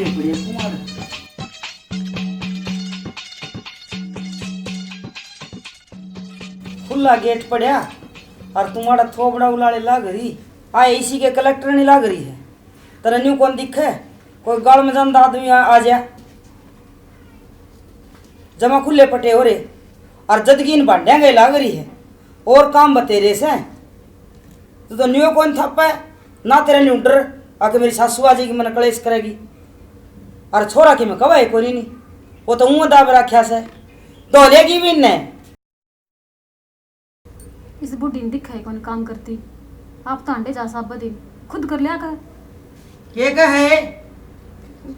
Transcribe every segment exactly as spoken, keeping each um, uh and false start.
बढ़िया कुमार। खुला गेट पड़या और तुम्हारा थोबड़ा उलाले लाग रही। आए इसी के कलेक्टर नहीं लाग रही है। तेरा न्यू कौन दिखे? कोई गाल में जांदा आदमी आ, आ जा। जमा खुले पटे हो रे। और जदगी इन भांड्या गए लाग रही है। और काम बतेरे से। तू तो न्यू कौन थप्पे, ना तेरा न्यू डर, आके मेरी सासू आ जाएगी, मन कलेश करेगी। और छोरा की मैं कवाई कोनी नी, वो तो ऊं दाब रख्या से, धो लेगी भी इन्ने। इस बूढ़ी ने दिखा ही कोनी काम करती, आप तो हांडे जा साबा दिन, खुद कर लिया कर। के कहे?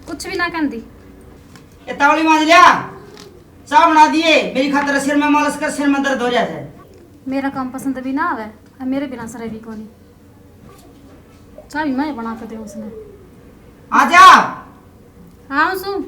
कुछ भी ना कहती। ए तावली मांज लिया, चाय बना दिए, मेरी खातर सिर में मालिश कर, सिर में दर्द हो रहा है। मेरा काम पसंद भी ना आवे, और मेरे बिना सरे भी कोनी। चाय भी मैं बना के दूं उसने। आजा। हाँ, सुन।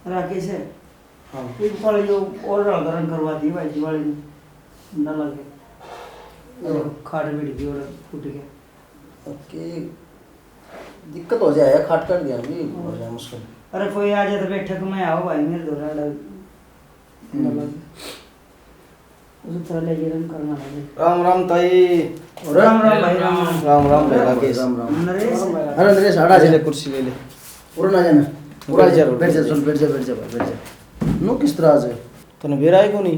राकेश है। हाँ। एक पल यो और रंग करवा दी भाई दिवाली में। ना लगे। हाँ। खाट बैठ गई और फूट गया। ओके। दिक्कत हो जाए, खाट कर दिया भी हो जाए मुश्किल। अरे कोई आ जाए तो बैठक में आओ भाई, मेरे दो राड। हम्म। ना लगे। उसे थोड़ा ले ये रंग करना लगे। राम राम ताई। राम राम भाई, राम राम। राम राम भाई राकेश। राम राम। नरेश। अरे नरेश, हटा ले जा। ले कुर्सी ले ले। और ना जाना। और बैठ जा, बैठ जा, बैठ जा। चल, बैठ जा, बैठ जा भाई, बैठ जा। नो किस तरह से? तने बेरा है कोनी?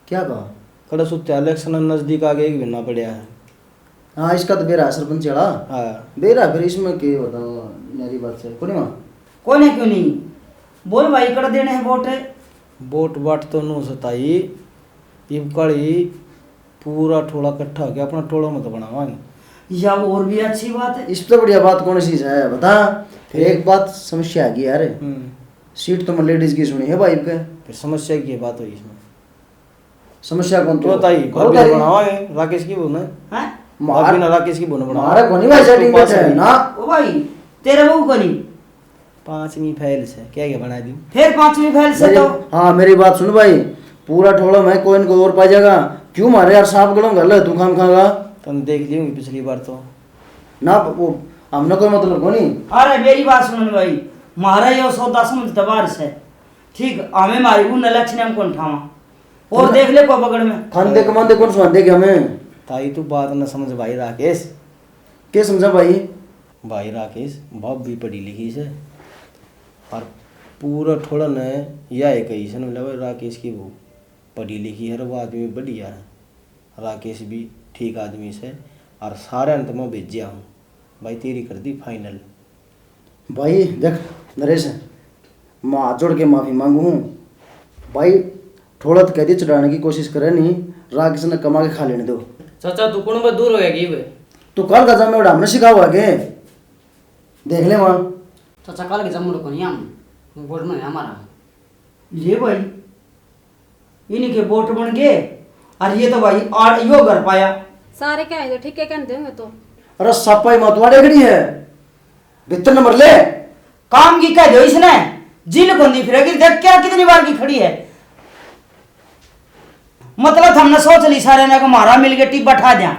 क्या कहा? खड़ा सुत्या, इलेक्शन नजदीक आ गए, एक महीना पड़ा है। हाँ, इसका तो बेरा है सरपंच वाला। हाँ। बेरा फिर इसमें के बताओ, मेरी बात से कोनी मां। कोने क्यों नहीं? बोल भाई, कर देने हैं वोट। वोट वाट तो नो सताई, इब काली पूरा टोला इकट्ठा हो गया, अपना टोला मत बनावांगे। या और भी अच्छी बात है। इससे बढ़िया बात कौन सी है बता? फिर? एक बात समस्या आ गई यार। हम्म। सीट तो मैं लेडीज की सुनी है भाई के। फिर समस्या की बात हुई इसमें? समस्या कौन तो तो? ताई, और भाभी ताई? बनावांगे, राकेश की बोलना है। हैं? मार-, भाभी ना राकेश की बोलना बनावांगे। मारा कोनी भाई, तू सेटिंग पास बैठे है रही। ना। ओ भाई, तेरे बहू कोनी। पांचवी फेल से, क्या क्या बना दी? फिर पांचवी फेल से मेरी, तो? हाँ, मेरी बात सुन भाई, पूरा टोला में कोई न कोई और पा जाएगा। क्यों मारे यार, सांप गलों गल है, तू खाम खागा। तुम देख ली होंगी पिछली बार तो। ना, वो हमने कोई मतलब कोनी। अरे, मेरी बात सुन भाई, मारा यो सौदा समझ तो बाहर से। ठीक, हमें मारी वो नलक्ष ने हम कौन ठावा। और तुम देख ले को बगड़ में। खांदे कमांदे कौन सुनांदे के हमें? ताई, तू बात ना समझ भाई राकेश। के समझा भाई? भाई राकेश, भाभी पढ़ी लिखी से, और पूरा ठोड़ा ने या है कही से, मतलब, राकेश की बहू पढ़ी लिखी है, वो आदमी बढ़िया है, राकेश भी ठीक आदमी से, और सारे ने तो मैं भेजिया हूँ भाई, तेरी कर दी फाइनल। भाई देख नरेश, मैं हाथ जोड़ के माफी मांगू हूँ भाई, ठोड़ा तो कह दी चढ़ाने की कोशिश करे नहीं, राकेश ने कमा के खा लेने दो। चाचा, तू कुण पे दूर होया की बे? तू कल का जमे उड़ा हमने सिखा हुआ के? देख ले वहाँ। चाचा, कल के जमे उड़ा को नहीं हम, वोट में है हमारा। ले भाई, इनके वोट बन गए, और ये तो भाई आड़ यो घर पाया। सारे क्या है, ठीक है कहते होंगे तो। अरे सपाई मतवाड़े खड़ी है, भीतर नंबर ले। काम की कह दो इसने, जिल कोनी फिरेगी, देख क्या कितनी बार की खड़ी है। मतलब हमने सोच ली सारे ने कि मारा मिल के टिब्बा ठा दिया।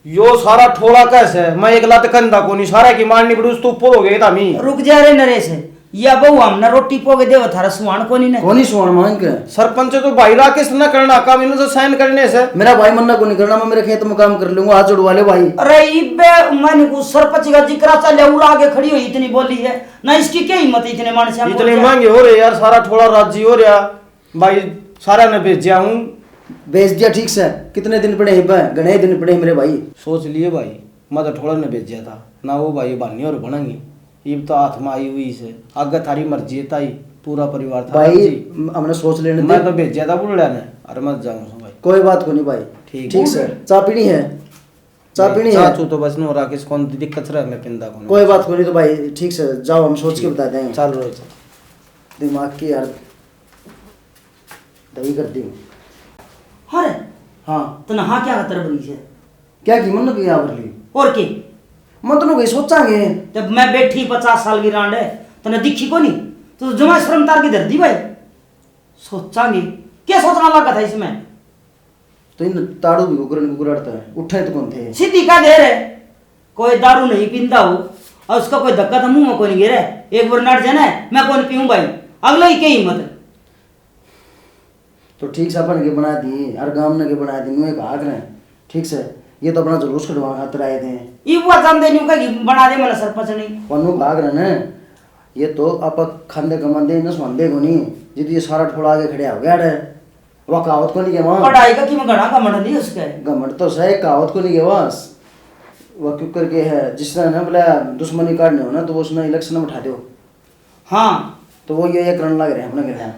यो सारा ठोला कैसे? मैं एक लत कंधा कोनी, सारा की मारनी पड़ी, उस तो ऊपर हो गए था मी। रुक जा रे नरेश, या बहू हमने रोटी पोगे देवे, थारा सुहान कोनी ने। कोनी सुहान मांग के। सरपंच तो भाई राकेश ना करना काम, इन्होंने तो साइन करने से। मेरा भाई मन्ना कोनी करना, मैं मेरे खेत में काम कर लूंगा, हाथ जोड़वा ले भाई। अरे इबे मैंने को सरपंच का जिक्रा चल, उड़ा के खड़ी हुई इतनी बोली है ना, इसकी क्या हिम्मत है इतने मानसिया इतने महंगे हो रहे यार, सारा ठोला राजी हो रहा। भाई, सारा ने भेजा हूँ। भेज दिया, ठीक से। कितने दिन पड़े हैं बे? घणे दिन पड़े हैं मेरे भाई। सोच लिए भाई, मैं तो ठोड़ा ने भेजा था ना, वो भाई बानी और बनांगी। इब तो हाथ में आई हुई से, आगे थारी मर्जी है ताई, पूरा परिवार था भाई, राजी। म-, हमने सोच लेने मैं दे। तो भेजा था बुढ़ड़ा ने, अरे मत जाऊँ सो भाई। कोई बात को नहीं भाई। ठीक। ठीक से, चाय पीनी है? चाय पीनी है? चाचू तो बस नो राकेश कौन दिक्कत रहा, मैं पिंदा कौन। कोई बात को नहीं तो भाई, ठीक से जाओ, हम सोच के ठीक। बता देंगे। चल रो, चल। दिमाग की यार दही कर दी। अरे हाँ। तने हाँ क्या खतर बनी से? क्या की मन की आवर ली? और के? मतलब कहीं सोचांगे। जब मैं बैठी पचास साल की रांड है, तने दिखी को नहीं? तू तो जमा शर्म तार की धर दी भाई। सोचांगे। क्या सोचना लगा था इसमें? तो इन ताड़ू भी उगरन उगरड़ता है, उठे तो कौन थे? सीधी कह दे रे, कोई दारू नहीं पींदा हो और उसका कोई धक्का तो मुंह में कोई नहीं गिरे। एक बार नट जाना है, मैं कौन पीऊं भाई, अगला ही के हिम्मत। तो ठीक से अपन के बना दी और गांव ने के बना दी, नुए कहा करें। ठीक से, ये तो अपना जुलूस कढवाने खातर आए थे। ये वो जान दे न्यू का बना दे मैंने सरपंच नहीं। और नु कहा करें ना, ये तो आप खांदे कमांदे इन्हें सुनते को नहीं, जिद ये सारा ठोला आके खड़े हो गया रे। वह कहावत को नहीं के वहाँ। पढ़ाई का कि मैं घना घमंड नहीं उसके। घमंड तो सही, कहावत को नहीं के वहाँ। वह क्यों करके है, जिस तरह ना बोला दुश्मनी काटने हो ना, तो वो उसने इलेक्शन में उठा दो। हाँ। तो वो ये, ये करण लग रहे हैं अपने घर।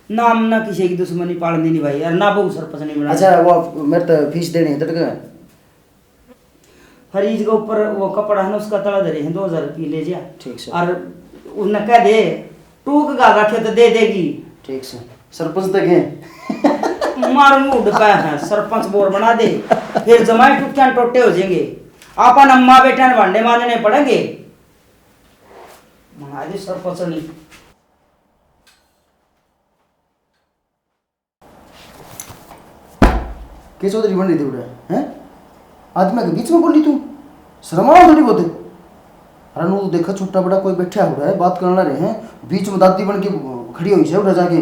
नाम ना किसी की दुश्मनी पालनी नहीं भाई, और ना बहु सरपंच नहीं बना। अच्छा, वो मेरे तो फीस देनी है तड़के। फरीज के ऊपर वो कपड़ा है ना, उसका तला धरे हैं, दो हजार रुपये ले जा। ठीक से। और उन्हें कह दे, टूक गा रखे तो दे देगी। ठीक से। सरपंच तक है। मार मूड पे है, सरपंच बोर बना दे, फिर जमाई टुटियां टोटे हो जाएंगे। आपन अम्मा बेटा ने भांडे मांजने पड़ेंगे। बना दे सरपंच नहीं। के चौधरी बन रही थी उड़े, हैं? आदमी के बीच में बोली तू, शर्म आओ थोड़ी बहुत। अरे नू देखा, छोटा बड़ा कोई बैठा हो रहा है, बात करना रहे हैं, बीच में दादी बन के खड़ी हुई से उड़े जाके।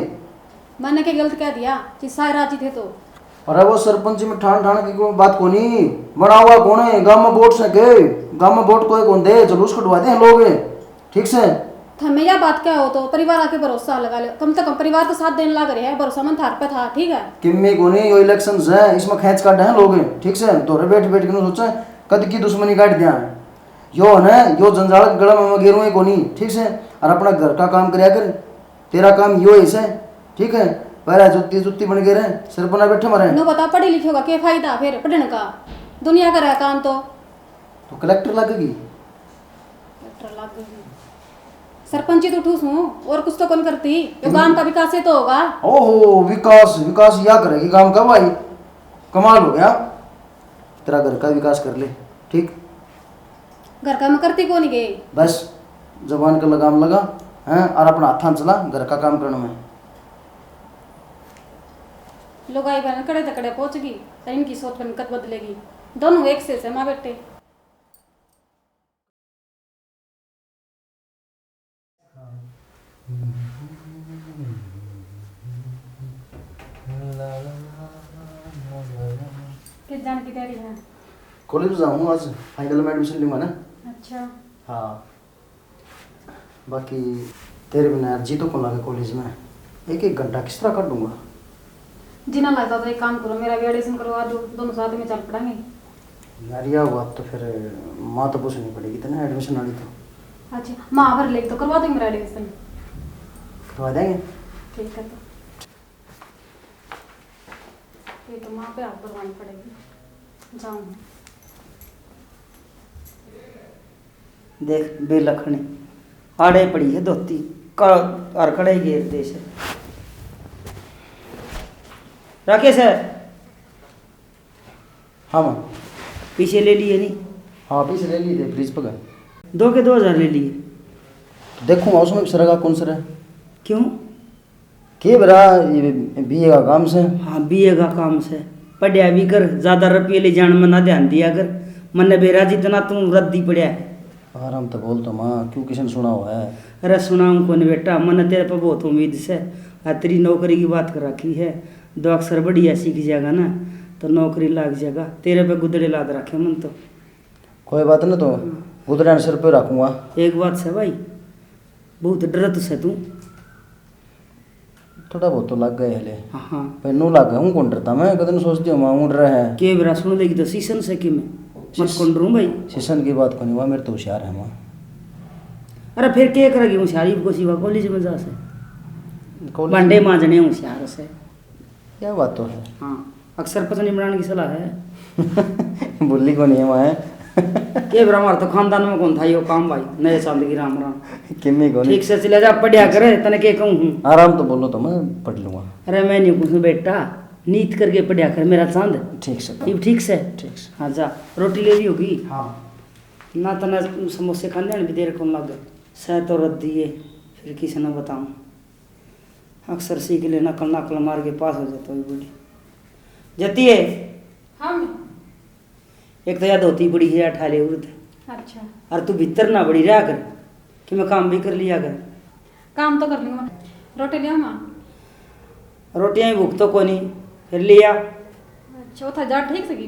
मैंने क्या गलत कह दिया कि सारे राजी थे तो? अरे वो सरपंच में ठान ठान की कोई बात कोनी, बना हुआ कौन है? गांव में वोट से गए, गांव में वोट कोई कौन दे, जुलूस कटवा दे हैं लोग, ठीक से। थमे या बात क्या हो तो परिवार आके भरोसा लगा ले, कम से कम परिवार तो साथ देने लग रहे हैं, भरोसा मन थार पे था, ठीक है। किम्मी कोनी, यो इलेक्शन है, इसमें खेच काटे हैं लोग, ठीक से। धोरे बैठ बैठ के नु सोचे कद की दुश्मनी काट दिया है। यो है ना, यो जंजाल गला में गेरू है कोनी, ठीक से। और अपना घर का काम करया कर, तेरा काम यो है से, ठीक है। पहला जुत्ती जुत्ती बन के रहे, सिर पर ना बैठे मारे। नो बता, पढ़े लिखे होगा के फायदा फिर पढ़ने का, दुनिया का रहा काम तो। तो कलेक्टर लगेगी। कलेक्टर लगेगी। सरपंची तो ठूस हूँ, और कुछ तो कौन करती, यो गांव का विकास ही तो होगा। ओहो, विकास, विकास या करेगी गांव का भाई, कमाल हो गया। तेरा घर का विकास कर ले, ठीक। घर का मैं करती कौन गई। बस जबान का लगाम लगा, हैं, और अपना हाथां चला घर का काम करने में। लुगाई बहन कड़े तकड़े पहुंच गई, तो इनकी सोच बन कद बदलेगी। दोनों एक से, से माँ बेटे। किस जान की तैयारी है? कॉलेज जाऊँ आज, फाइनल में एडमिशन लूँगा ना। अच्छा। हाँ, बाकी तेरे बिना यार जी तो कौन लगे कॉलेज में, एक एक घंटा किस तरह काटूंगा? जी ना लगता तो एक काम करो, मेरा भी एडमिशन करवा दो, दोनों साथ में चल पड़ेंगे। यार, यह बात तो फिर माँ तो पूछनी पड़ेगी तने एडमिशन वाली तो। अच्छा, माँ भर लेगी तो करवा देंगे मेरा एडमिशन। करवा देंगे। ठीक है, तो ये तो माँ पे हाथ भरवानी पड़ेगी। जाऊँ। देख बेलखनी, आड़े पड़ी है धोती, का अरकड़े गेर दे से। राकेश है। हाँ माँ। पीछे ले लिए नहीं? हाँ, पीछे ले लिए थे फ्रिज पर। दो के दो हजार ले लिए। तो देखूंगा उसमें भी सरेगा कौन सर है। क्यों? के बेरा, ये बीए का काम से। हाँ, बीए का काम से। पढ़या भी कर, ज्यादा रुपये ले जान में ना ध्यान दिया कर। मन्ने बेरा जितना तू रद्दी पड़या है। आराम तो बोल तो माँ, क्यों किसी ने सुना हुआ है? अरे सुनाऊं कौन बेटा, मन्ने तेरे पे बहुत उम्मीद से। आ तेरी नौकरी की बात कर रखी है, दो अक्षर बढ़िया सीख जाएगा ना तो नौकरी लाग जाएगा। तेरे पे गुदड़े लाद रखे मन तो। कोई बात ना, तो हाँ। गुदड़े सिर पे रखूंगा। एक बात से भाई, बहुत डरत से तू। थोड़ा बहुत तो लग गए हले। हाँ, हाँ। पर नू लग गया, हूँ कौन डरता मैं, कदे नू सोचती हूँ, माँ, हूँ डर है। के बेरा सुन लेगी तो सीसन से कि मैं मत सीस-, कौन डरूँ भाई। सीसन की बात को नहीं हुआ, मेरे तो होशियार है माँ। अरे फिर के करेगी होशियारी को सिवा कॉलेज में जा से। कॉलेज भांडे में? मांजने होशियार से। क्या बात तो है। हाँ, अक्सर पत्नी बनाने की सलाह है। बोली को नहीं है माँ। के बेरा हमारे तो खानदान में कौन था यो काम भाई, नए चांद की राम राम। किन्नी को नहीं। ठीक से चले जा, पढ़िया करे, तने के कहूँ हूँ। आराम तो बोलो तो मैं पढ़ लूंगा। अरे मैं नहीं पूछूं बेटा, नीत करके पढ़या कर मेरा चांद। ठीक से। इब ठीक से? ठीक से। हाँ, जा, रोटी ले ली होगी? हाँ। ना तने समोसे खाने भी देर कौन लागे। सह तो रद्दी है, फिर किसी ने बताऊं। अक्सर सीख ले, नकल, नकल मार के पास हो जाता है बड़ी। जतिए। हाँ। एक तो या धोती बड़ी है, ठा ले उरत। अच्छा। और तू भीतर ना बड़ी रहा कर, कि मैं काम भी कर लिया कर। काम तो कर लूँगा। रोटी लिया माँ? रोटियां ही भूख तो कोनी, फिर लिया। अच्छा, वो था जाड़ ठीक सकी?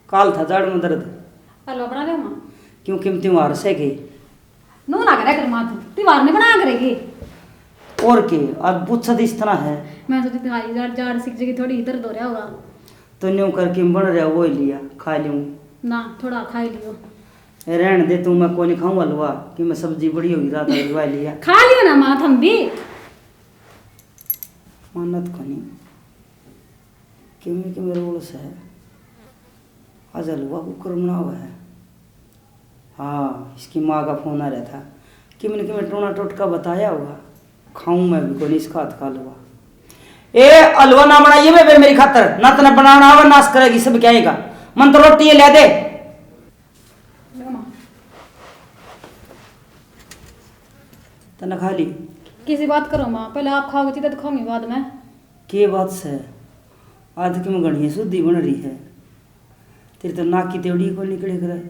काल था जाड़ में दर्द। हलवा बना लिया माँ? क्यों, किम त्योहार से के? नू ना करे कर माँ तू, त्योहार नहीं बनाया करेगी। और के, अब पूछा तो इस तरह है। मैं सोची तुम्हारी जाड़, जाड़ सीख जगह थोड़ी दर्द हो रहा होगा। तो न्यू करके बन रहा, वो ही लिया, खा लूँ। ना, थोड़ा खा ही लियो। ए, रहन दे तू, मैं कोनी खाऊं हलवा, कि मैं सब्जी बड़ी होगी रात हलवा लिया। खा लियो ना माँ, थम भी। मानत कोनी। किमें किमें रोल से आज हलवा कुकर बनावा है। हाँ, इसकी माँ का फोन आ रहा था। किमें न किमें टोना टोटका बताया होगा। खाऊं मैं भी कोनी इसका हाथ का हलवा। ए, हलवा ना बनाइए बे मेरी खातर, ना तने बनाना आवे, नाश करेगी सब क्या का। मन तो रोटी ये ले दे। लो माँ। तने खा ली? किसी बात करो माँ, पहले आप खाओगे तो खाऊंगी बाद में। के बात से? आज की मैं घणी शुद्धि बन रही है। तेरी तो नाक की तेवड़ी को निकले करे।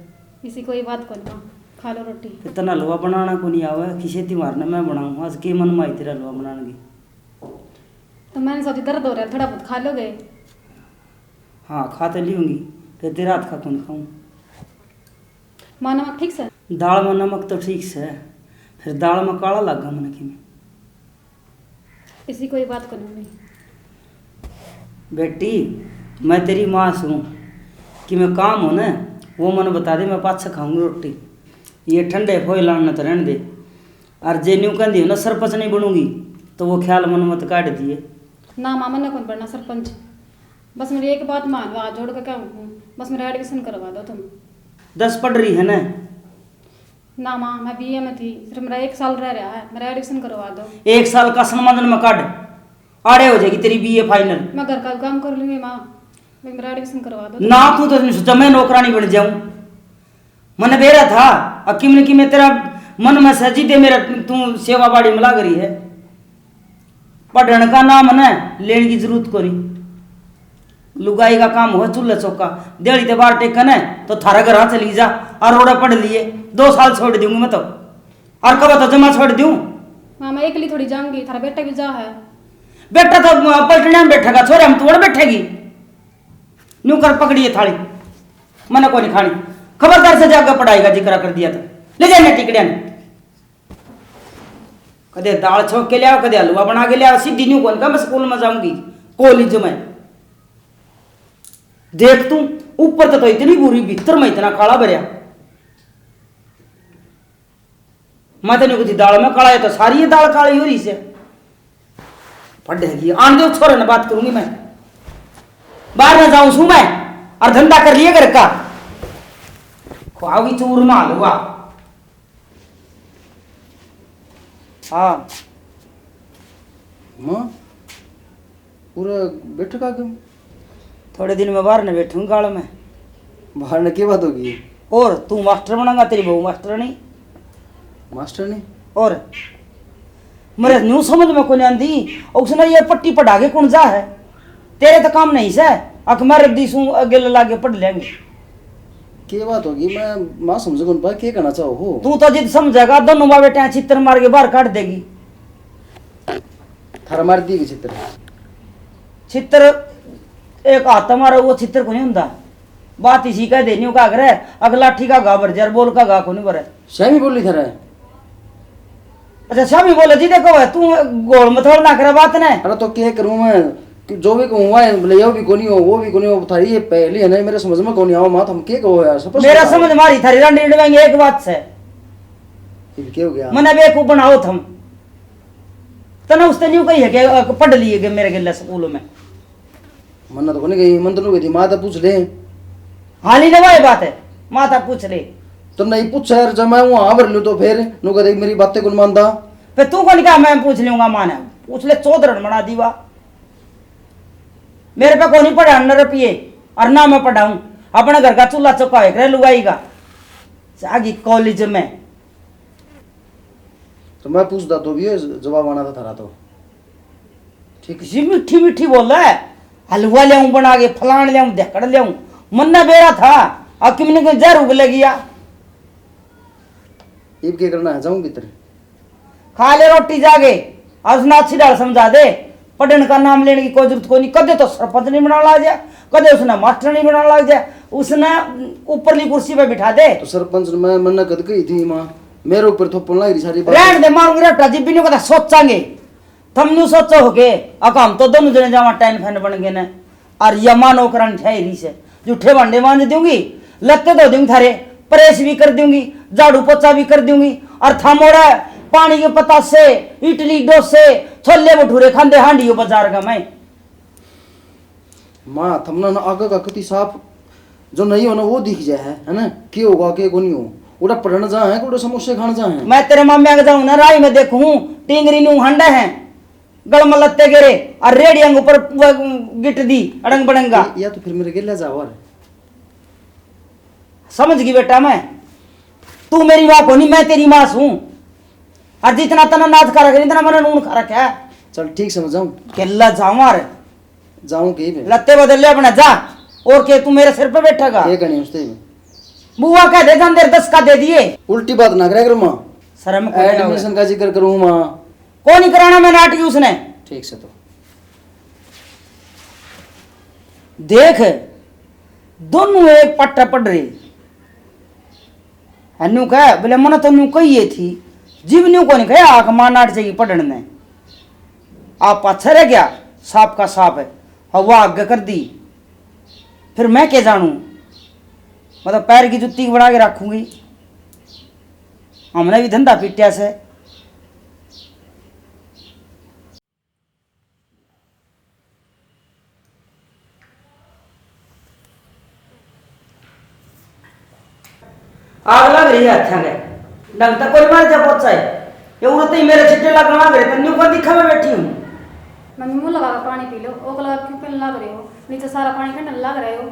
इसी कोई बात को ना, खा लो रोटी। फिर तने हलवा बनाना को नहीं आवे, किसे त्योहार ने मैं बनाऊं। आज के मन में आई तेरा हलवा बनाने की? तो मैंने सोची दर्द हो रहा है, थोड़ा बहुत खा लोगे। हाँ, खा तो लूंगी, फिर तेरा हाथ का कौन खाऊं? माँ, नमक ठीक से? दाल में नमक तो ठीक से, फिर दाल में काला लगा मन की में। इसी कोई बात को नहीं। बेटी, मैं तेरी माँ सूं, कि मैं काम हो ना, वो मन बता दे, मैं पाछे खाऊंगी रोटी। ये ठंडे फोए लान न तो रहन दे। और जे न्यू कहती हो ना, सरपंच नहीं बनूंगी, तो वो ख्याल मन मत काट दिए। ना माँ, मन्ने कौन बनना सरपंच। बस मेरी एक बात मान लो, हाथ जोड़ के कहूँ, बस मेरा एडमिशन करवा दो तुम। दस पढ़ रही है ना? ना माँ, मैं बीए में थी, सिर्फ मेरा एक साल रह रहा है, मेरा एडमिशन करवा दो। एक साल का सनमादन में काट, आड़े हो जाएगी तेरी बीए फाइनल। मैं घर का भी काम कर लूंगी माँ, बस मेरा एडमिशन करवा दो। ना, तू तो नहीं सोचा मैं नौकरानी बन जाऊं। मने बेरा था, अकिम ने कि मैं तेरा मन में सजी दे मेरा, तू सेवा बाड़ी में लाग रही है। पढ़ण का नाम ने लेने की जरूरत कोनी। लुगाई का काम हो चूल्हे चौका, दिहाड़ी ते बार टेकन है तो थारा घर चली जा। और रोड़ा पढ़ लिए, दो साल छोड़ दूंगी मैं तो। और कब तो जमा छोड़ दूं। माँ, मैं एकली थोड़ी जाऊंगी, थारा बेटा भी जा है। बेटा तो पलटने में बैठेगा, छोरे हम तोड़ बैठेगी। न्यू कर पकड़िए थाली, मने कोनी खानी। खबरदार से जाकर पढ़ाई का जिक्र कर दिया तो ले जाने टिकड़िया ने। कदे दाल छोंक के लिया, कदे हलवा बना के लिया। सीधी न्यू कौन का मैं स्कूल में जाऊंगी, कॉलेज में। देख तू, ऊपर तो, तो इतनी भूरी, भीतर में इतना काला भरया। मैं तो नहीं कुछ दाल में काला है, तो सारी ये दाल काली हो रही से। पढ़ेगी, आन दे छोरे ने, बात करूंगी मैं। बाहर ना जाऊं सू मैं, और धंधा कर लिए घर का। खुआओगी चूरमा हलवा। हाँ। माँ, पूरा बैठक आ गई। थोड़े दिन में बाहर न बैठूंगा गाल में। बाहर न के बात होगी? और तू मास्टर बनांगा, तेरी बहू मास्टर नहीं। मास्टर नहीं? और मेरे न्यू समझ में कोनी आंदी, उसने ये पट्टी पढ़ा के कौन जा है? तेरे तो काम नहीं से, अक मैं रद्दी सूं अगेले लागे पढ़ लेंगे। के बात होगी? मैं माँ समझ कौन पा, के कहना चाहो हो? तू तो जिद समझेगा, दोनों माँ बेटे छित्तर मार के बाहर काट देगी। थारा मार दी छित्तर। छित्तर एक हाथ मारो, वो छित्तर कोनी हुंदा। बात इसी कह देनी का करे, अगला ठीक का गा भर जा, बोल का गा कोनी भरे। श्यामी बोली थारे। अच्छा, श्यामी बोले जी, देखो भाई, तू गोल मथोड़ ना करे बात ने। अरे तो के करूं मैं, कि जो भी कहूं, वो ले आओ भी कोनी हो, वो भी कोनी हो, थारी ये पहली है ना, मेरे समझ में कोनी आओ, माँ, हम के कहो यार, सब मेरा समझ मारी थारी रांडी डवेंगे एक बात से। इब के हो गया? मने बेवकूफ बनाओ थम। तने उसने न्यू कही है कि, अ, पढ़ लिए कि मेरे गेले स्कूल में। मन्ने तो कोनी कही, मन तो न्यू कही थी, माँ तो पूछ ले। हाली नवाई बात है, माँ तो पूछ ले। तुमने ये पूछा यार, जब मैं वो हाँ भर लूँ तो फिर न्यू कहते मेरी बातें कौन मानता? फिर तू कौन कहा मैं पूछ लूंगा माँ ने? पूछ ले, चौधरण बना दीवा। मेरे पे कोनी पढ़ान न रुपये, और ना मैं पढ़ाऊं। अपने घर का चूल्हा चौका होए करे लुगाई का। जागी कॉलेज में। तो मैं पूछदा तो भी, जवाब आना था थारा तो। ठीक। जी मीठी मीठी बोला है, हलवा ल्याऊं बना के, फलान ल्याऊं, धकड़ ल्याऊं। मन्ना बेरा था, और किमने को जहर उगल गया। इब के करना है, जाऊं भीतर? खा ले रोटी जाके, और उसने अच्छी ढाल समझा दे। पढ़न का नाम लेने की कोई जरूरत कोनी। कदे तो सरपंच नहीं बनाना लग जा, कदे उसने मास्टर नहीं बनाना लग जा, उसने ऊपरली कुर्सी पे बिठा दे। तो सरपंच ने मैं, मन्ने कद कही थी माँ, मेरे ऊपर थोपण लाग रही सारी बात। रहन दे, मारूंगी रट्टा, जिब भी नहीं कदा सोचांगे। थम न्यू सोचो हो के, अक हम तो दोनों जने जावा टैन फैन बन गए ने। और या माँ नौकरानी ठहरी से, जूठे भांडे मांज दूंगी, लत्ते धो दूंगी थारे, प्रेस भी कर दूंगी, झाड़ू पोछा भी कर दूंगी। और थम ओड़े पानी के पतासे, इडली डोसे, छोले भटूरे खांदे हांडियो बाजार का मैं। माँ, थमना ना आगे का कति साफ जो नहीं हो ना, वो दिख जाए है, है ना? के होगा, के को नहीं हो। उड़ा पढ़न जा है, उड़ा समोसे खान जा है। मैं तेरे मामे के जाऊं ना, राह में देखूं, टिंगरी न्यू हंडा है, गल में लत्ते गेरे, और रेडियंग ऊपर वो गिट दी, अड़ंग बड़ंगा। या तो फिर मेरे गेला जाओ और। समझ गई बेटा मैं, तू मेरी माँ कोनी, मैं तेरी माँ सूं। और जितना तना नाच खा रखे, इतना मैंने नून खा रखा है। चल ठीक समझ जाऊं। गेला जाऊं और। जाऊं के मैं? लत्ते बदल ले अपना, जा। और के तू मेरे सिर पे बैठेगा? के कहने उसते में? बुआ कह दे, जान दे, दस का दे दिए। उल्टी बात ना करे कर माँ। शर्म को नहीं आवे। एडमिशन का जिक्र करूँ माँ। को नहीं कराना मैं नाटकी उसने। ठीक से तो। देख, दोनों एक पट्टा पढ़ रहे। है न्यू कह, बोले, "मने तो न्यू कही थी।" जीव न्यू को नहीं कहे, आख मां नाट जाएगी पढ़न ने। आप पाछे रह गया, सांप का सांप है, हवा आगे कर दी। फिर मैं के जानू, मतलब, पैर की जुत्ती बना के रखूंगी। हमने भी धंधा पिटिया से। आग लग रही है हाथों के, ढंग तक कोई मार जा पहुंचा है। ये उड़ते ही मेरे छिट्टे लगने लग रहे, तन्नू को दिखा मैं बैठी हूँ। मम्मी, मुंह लगा के पानी पी लो, ओक लगा क्यों पीने लग रहे हो? नीचे सारा पानी ठंडा लग रहे हो।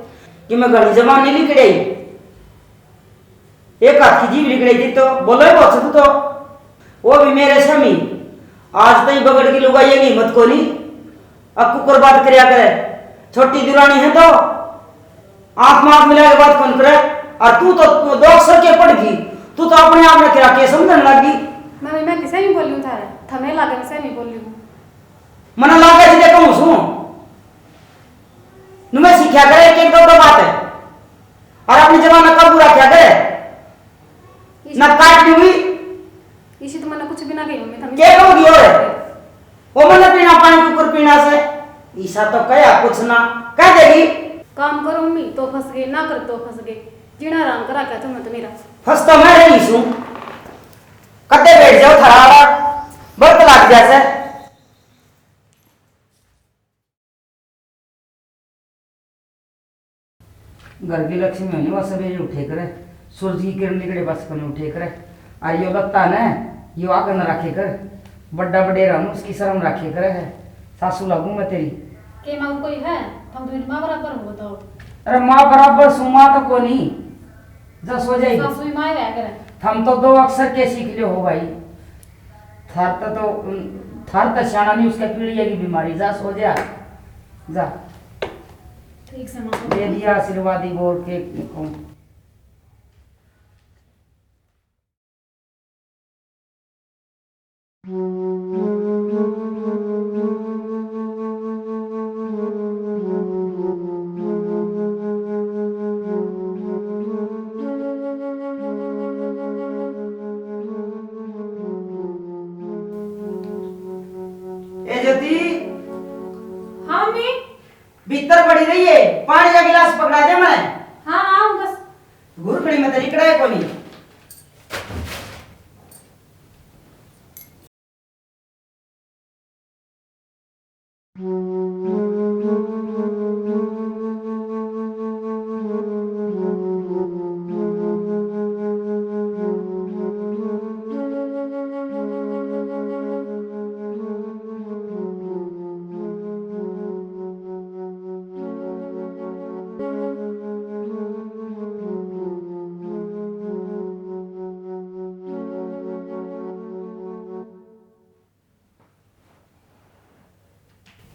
कि मैं घड़ी जबान नहीं लिकड़े, एक हाथ की जीभ लिकड़े थी तो बोलो ही बहुत तू तो। वो भी मेरे स्वामी, आज तई बगड़ की लुगाई ये हिम्मत कोनी। अब कुकर बात करया करे, छोटी दुरानी है तो आंख में आंख मिला के बात कौन करे? और तू तो दो अक्षर के पढ़ गई, तू तो अपने आप ने क्या के समझने लग गई। मम्मी, मैं किसे नहीं बोली हूँ थारे, थमे लागे मैं से नहीं बोली हूँ। मना लागे जी देखो हूँ सूं। नुमे सीखा करे एक एक दो दो बात है। और अपनी जबान का बुरा क्या करे? इस ना काट दूंगी। इसी तो मैंने कुछ भी ना कही मम्मी, थम के कहोगी और? वो मन्ने पीना पानी कुकर पीना से, ईसा तो कहा कुछ ना, कह देगी। काम करो मम्मी तो फंस गए, ना कर तो फंस गए। जीना हराम करा क्या तुमने तो मेरा। फंस तो मैं रही सूं। कदे बैठ जाओ थारा आला, बरत लग जा से। घर की लक्ष्मी होने बस सवेरे उठे करे, सूरज की किरण निकले बस कने उठे करे। और यो लत्ता ने, यो आगे न रखे कर, बड्डा बडेरा हूँ, उसकी शर्म रखे करे है। सासू लागू मैं तेरी। के माँ कोई है? थम तो मेरी माँ बराबर हो, बताओ। अरे माँ बराबर सू, माँ तो कोनी। जा सो जाई। सासू ही माँ ही रह करे। थम तो दो अक्षर के सीख लियो हो भाई। थार तो, तो, थार तो सियाणा नहीं, उसके पीढ़िया की बीमारी। जा सो जा, जा। ठीक से माँ। दे दिया आशीर्वाद ही बोल के। ए ज्योति। हाँ मम्मी। भीतर पड़ी रही है, पानी का गिलास पकड़ा दे मैं। हाँ, हाँ, बस। घुरकड़ी में तो निकड़ा है कोनी।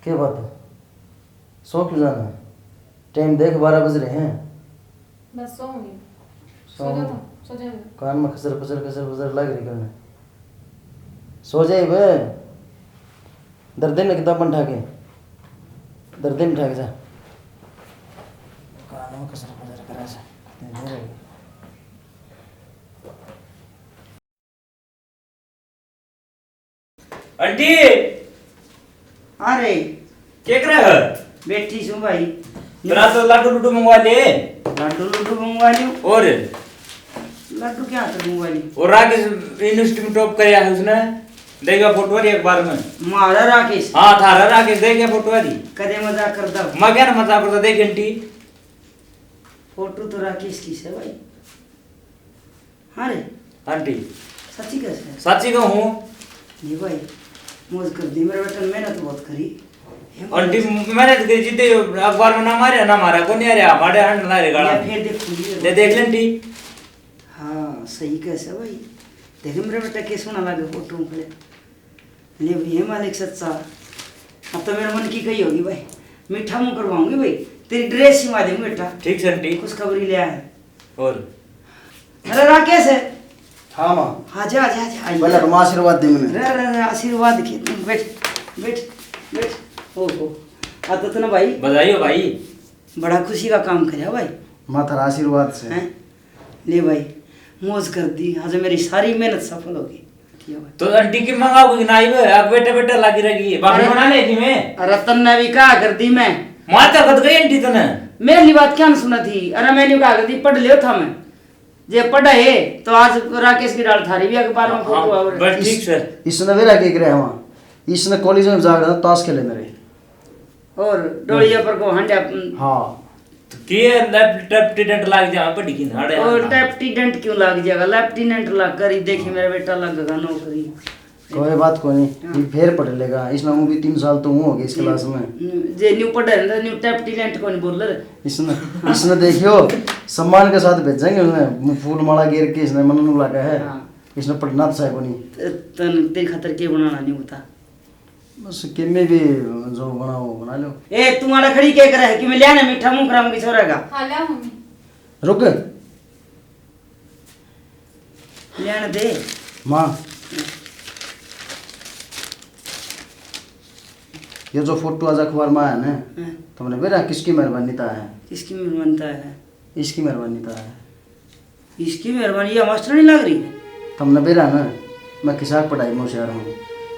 ये बात है। सो क्यों जाना? टाइम देख, बारह बज रहे हैं। बस सोऊंगी। सो सो जा तुम, सो जा। कान में खसर पसर, खसर पसर लग रही करने। सो जाए बे। दर्द नहीं लगता अपन ठाके। दर्द नहीं ठाके जा। कान में खसर पसर करे जा। आंटी! अरे। के करे है? बैठी सूं भाई। तेरा तो लाडू लुडू मंगवा ले। लाडू लुडू मंगवा लियो। और? लाडू क्या हाथ मंगवा लियो? और राकेश यूनिवर्सिटी में टॉप करया है उसने। देखा फोटो वाली अखबार में। मारा राकेश? हाँ, थारा राकेश, देखा फोटो वाली। कदे मजाक करता? मैं क्या ना मजाक करता, देख आंटी। फोटो तो राकेश की से भाई। हाँ रे। आंटी। सच्ची कह से? सच्ची कहूँ। ये भाई, मौज कर दी मेरे बेटे ने, मेहनत बहुत करी। हे आंटी, भाई। मेहनत करी जितने अखबार में ना मारे, ना मारा, को नहीं आ रहा, हमारे हंड ना रे गाला। या फिर देखूंगी। ले देख ले आंटी। हाँ, सही कह से भाई। देख मेरे बेटा के सोना लगे फोटो में। ले भैया मालिक सच्चा, अब तो मेरे मन की कही होगी भाई, मीठा मुंह करवाऊंगी भाई, तेरी ड्रेस सिवा देंगे बेटा। ठीक से आंटी। खुशखबरी ले आया है। और? अरे राकेश है। हाँ माँ। आजा, आजा, आजा, आजा। पहले तुम आशीर्वाद दे मैंने। अरे, अरे, अरे, आशीर्वाद की तुम बैठ, बैठ, बैठ। ओहो, आ तो ना भाई। बधाई हो भाई। बड़ा खुशी का काम करया भाई। माँ थारा आशीर्वाद से। हैं? ले भाई, मौज कर दी, आज मेरी सारी मेहनत सफल होगी। किया भाई। तो आंटी की मंगाओगी ना, ये अब बेटा बेटा लागी रहेगी, भाभी अरे, बना लेगी मैं। रतन ने भी कहा कर दी मैं। माता कद गई आंटी तने? मेरी बात क्या न सुना थी? अरे मैंने कहा कर दी, पढ़ लियो था मैं। जे पढ़े तो आज राकेश की डाल थारी भी अखबार में हाँ, फोटो आवे। बस ठीक इस, से। इसने मेरा के करे वहाँ, इसने कॉलेज में जाकर ताश खेले मेरे। और डोलिया पर को हांडा, उम, हाँ। तो के लेफ्ट-, लेफ्टिनेंट लाग जा, बड़ी की नाड़े और आना। लेफ्टिनेंट क्यों लाग जाएगा? लेफ्टिनेंट लाग कर ही देखी, मेरा बेटा लगेगा नौकरी। कोई बात कोनी, हाँ। ये फेर पढ़ लेगा। इसने वो भी तीन साल तो वो हो गए इस ये, क्लास में। हम्म, जे न्यू पढ़े ना, न्यू लेफ्टिनेंट कोनी बोल रहे। इसने, इसने देखियो, सम्मान के साथ भेजेंगे उन्हें। फूल माला गिर के इसने मन नू लगा है। हाँ। इसने पढ़ना तो चाहे कोनी। त-, तन, तेरे खातर के बनाना नहीं होता। बस किम्मे भी जो बनाओ, बना लो। ए, तू आड़ा खड़ी के करे है कि मैं लिया ना मीठा मुंह कराऊंगी छोरा का? हाँ, ला मम्मी। रुक। लेण दे। माँ, ये जो फोटो आज अखबार में आया ना, हाँ। तुमने बेरा किसकी मेहरबानी ता है? किसकी मेहरबानी ता है? इसकी मेहरबानी ता है। इसकी मेहरबानी, या मास्टर नहीं लग रही? तुमने बेरा ना, मैं किसा पढ़ाई में होशियार हूँ।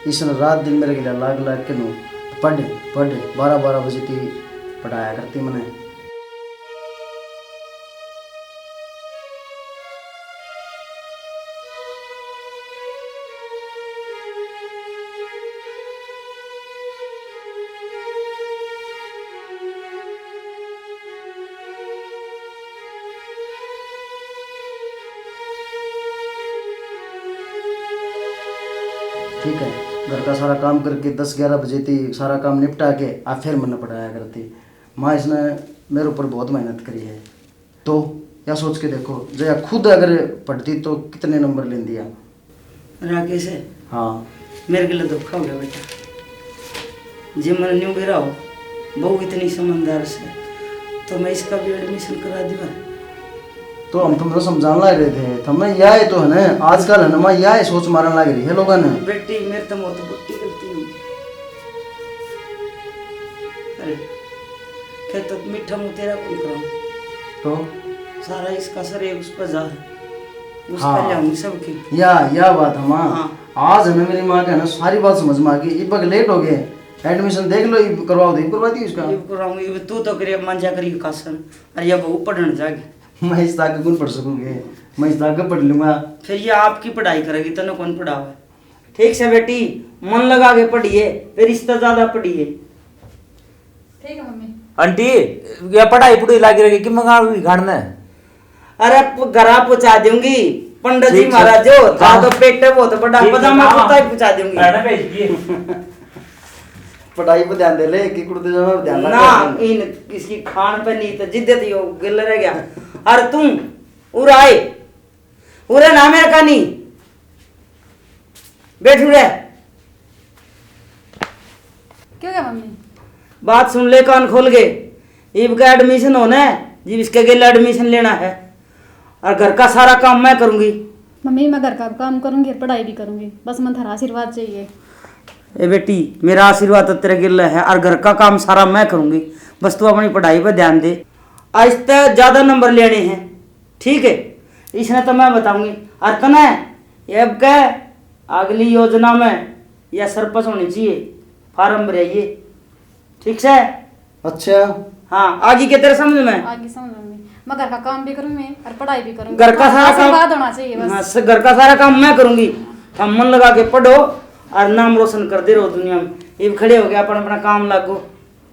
इसने रात दिन मेरे गले लाग लाग के नू, पढ़, पढ़, बारह बारह बजे ती पढ़ाया करती मने। ठीक है, घर का सारा काम करके दस ग्यारह बजे ती सारा काम निपटा के आ फिर मन्ने पढ़ाया करती। माँ इसने मेरे ऊपर बहुत मेहनत करी है। तो या सोच के देखो, जया खुद अगर पढ़ती तो कितने नंबर लेंदी या। राकेश है? हाँ। मेरे के लिए धोखा हो गया बेटा। जे मैंने न्यू बेरा हो, बहू इतनी समझदार से, तो मैं इसका भी एडमिशन करा दूंगा। तो हम तुमने समझाने लग रहे थे, थमने या है तो है ना, आजकल है ना, माँ या है सोच मारने लग रही है लोगों ने। बेटी, मेरे तो बहुत बड़ी गलती हुई। अरे, खेत तो मीठा मुंह तेरा कौन कराऊं? तो? सारा इसका सर है, उस पर जा। उसका हाँ। लियाऊंगी सबकी। या, या बात है माँ। हाँ। आज है ना मेरी माँ का है ना सारी बात समझ में आ गई। इब लेट हो गए, एडमिशन देख लो, इब करवाओ तो इब करवा दी उसका। इब कराऊंगी, इब तू तो करे मांझा करी कासन, अरे या बहू पढ़ने जाके। मैं इस तक कौन पढ़ सकूंगी, मैं इस तक पढ़ लूंगा। फिर ये आपकी पढ़ाई करेगी, तने कौन पढ़ावे? ठीक से बेटी, मन लगा के पढ़िए, फिर इससे ज्यादा पढ़िए। ठीक है मम्मी। आंटी, ये पढ़ाई पढ़ाई लागी रही कि मंगा हुई खान ने? अरे प-, घरा पहुंचा दूंगी। पंडित जी ठीक से। महाराज जो था हाँ। तो पेट बहुत बड़ा ठीक है, पजामा हाँ। कुर्ता ही पहुंचा दूंगी। है ना भेज दिए। पढ़ाई पे ध्यान दे ले कि कुर्ते पजामा पे ध्यान ना, रख। इन इसकी खान पे नहीं तो जिद्दत यो गिल रह गया। अरे तू उरे आए, उरे ना मेरे कानी बैठ उरे। क्यों गया मम्मी? बात सुन ले कान खोल के। इब का एडमिशन होना है, जिब इसके गेल एडमिशन लेना है। और घर का सारा काम मैं करूंगी। मम्मी, मैं घर का भी काम करूंगी और पढ़ाई भी करूंगी, बस मैं थारा आशीर्वाद चाहिए। ए बेटी, मेरा आशीर्वाद तो तेरे गेल है और घर का काम सारा मैं करूंगी, बस तू अपनी पढ़ाई पर ध्यान दे। आज तो ज्यादा नंबर लेने हैं, ठीक है, इसने तो मैं बताऊंगी। और तने ये अब कह, अगली योजना में या सरपंच होनी चाहिए, फार्म भराइए, ठीक से? अच्छा। हाँ, आगे के तेरे समझ में? आगे समझ में। मैं घर का काम भी करूँ मैं और पढ़ाई भी करूँ। घर का सारा काम आशीर्वाद होना चाहिए बस। हाँ, स-, घर का सारा काम मैं करूंगी। हम मन लगा के पढ़ो और नाम रोशन कर दे रहो दुनिया में। ये खड़े हो गए, अपन अपना काम लागो।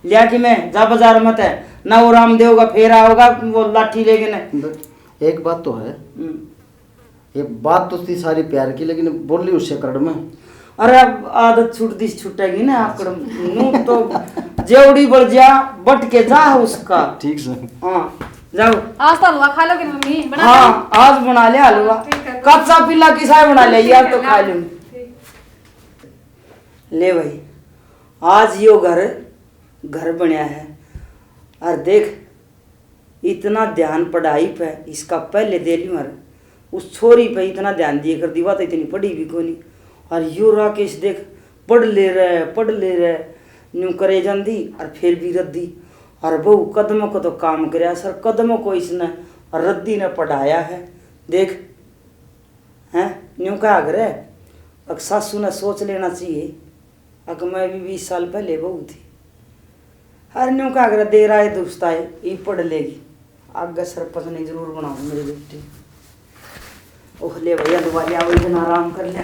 लिया कि मैं जा बाजार मत है ना, वो रामदेव का फेर आओगा वो लाठी लेके ना। द-, एक बात तो है। हम्म। ये बात तो थी सारी प्यार की, लेकिन बोली उससे करड़ में। अरे, अब आदत छूटती छूटेगी ना, आकड़ नू तो जेवड़ी बढ़ जा, बट के जा उसका। ठीक से। हाँ, जाओ। आज तो हलवा खा लोगे मम्मी? बना हाँ, दो। आज बना लिया हलवा। ठीक है। कच्चा पीला किसा बना लिया यार, तो ठीक है, खा लो। ठीक। ले भाई, आज यो घर, घर बनया है। और देख, इतना ध्यान पढ़ाई पे इसका पहले दे लियो, और उस छोरी पे इतना ध्यान दिए कर दी, वा तो इतनी पढ़ी भी कोनी। और यो राकेश देख, पढ़ ले रहे, पढ़ ले रहे, न्यू करे जांदी और फिर भी रद्दी। और बहू कदमों को तो काम करया सर, कदमों को इसने रद्दी ने पढ़ाया है। देख, हैं, न्यू कहा करे, अब सासू ने सोच लेना चाहिए। अक मैं भी बीस साल पहले बहू थी। अरे न्यू कहा करे, देर आए दुरुस्त आए, ये पढ़ लेगी, आगे सरपंच ने जरूर बनाऊं मेरी बेटी। ओह ले भैया, दुआ लिया, वही दिन आराम कर लिया।